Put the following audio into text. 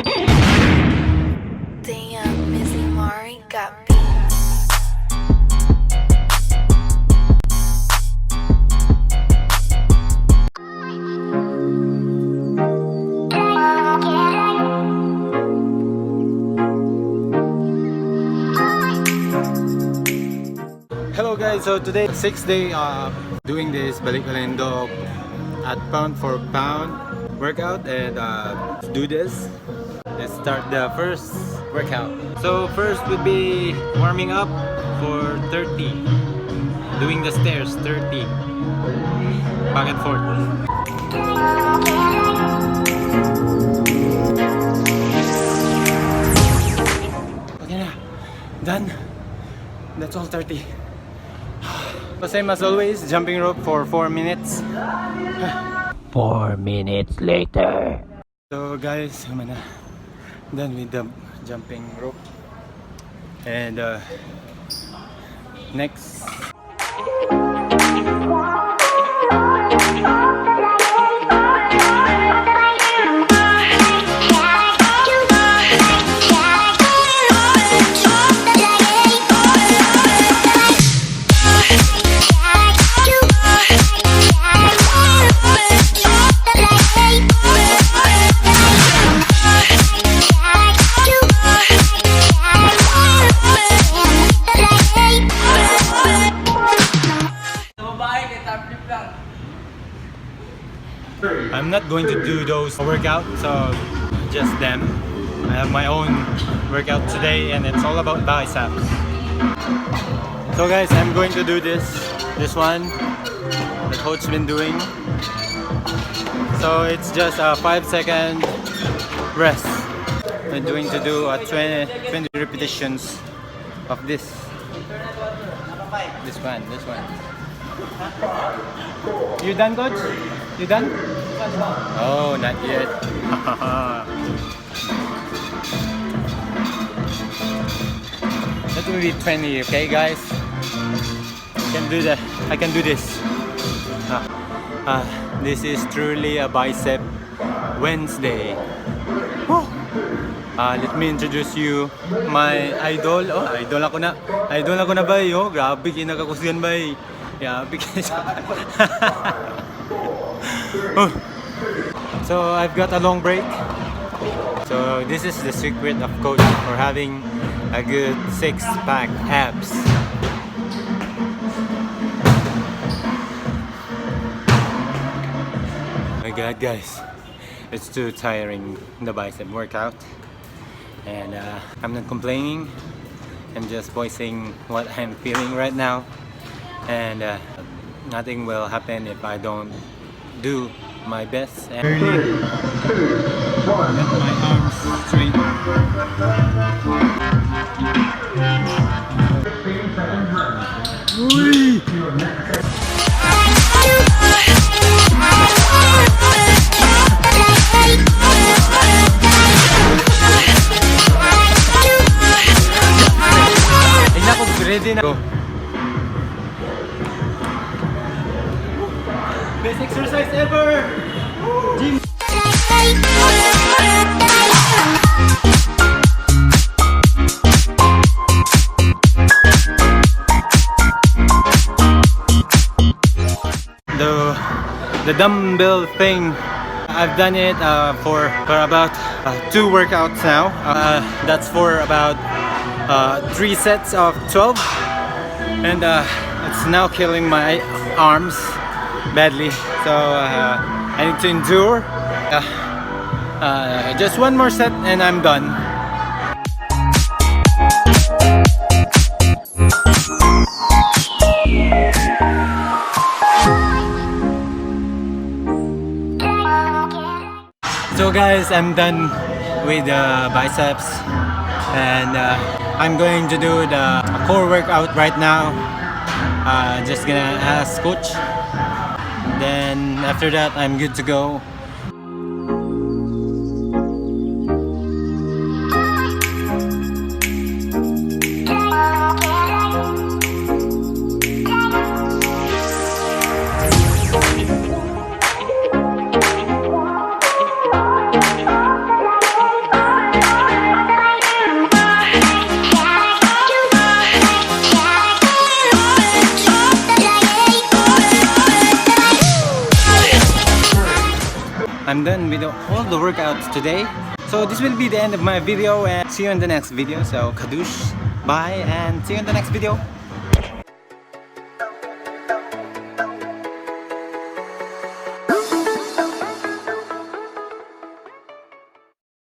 Damn, Missy Mari got beats. Hello guys, so today, sixth day doing this Balik Alindog at pound for pound workout and let's do this. Let's start the first workout. So first would be warming up for 30. Doing the stairs, 30. Back and forth. Okay na. Done. That's all 30. So same as always, jumping rope for 4 minutes. 4 minutes later. So guys, I'm na done with the jumping rope. And next. I'm not going to do those workout, so just them. I have my own workout today and it's all about biceps. So guys, I'm going to do this one the coach been doing. So it's just a 5-second rest. I'm going to do a 20 repetitions of this. This one, this one. You done, coach? You done? Oh, not yet. That will be 20, okay, guys? I can do that. I can do this. This is truly a bicep Wednesday. Whew. Let me introduce you my idol. Oh, idol ako na. Idol ako na bay. Oh, grabe kinakakusgan bay. Grabe. Oh. So I've got a long break. So this is the secret of coach for having a good six pack abs. My God, guys, it's too tiring, the bicep workout, and I'm not complaining. I'm just voicing what I'm feeling right now, and nothing will happen if I don't do my best. And got my arms straight. Uy! Tignan ko, ready na. Go. Best exercise ever! Gym! The dumbbell thing, I've done it for about two workouts now. That's for about three sets of 12, and it's now killing my arms badly, so I need to endure just one more set and I'm done. So guys, I'm done with the biceps and I'm going to do the core workout right now. Just gonna ask coach. Then after that, I'm good to go. I'm done with all the workouts today. So this will be the end of my video and see you in the next video. So kadoosh, bye, and see you in the next video.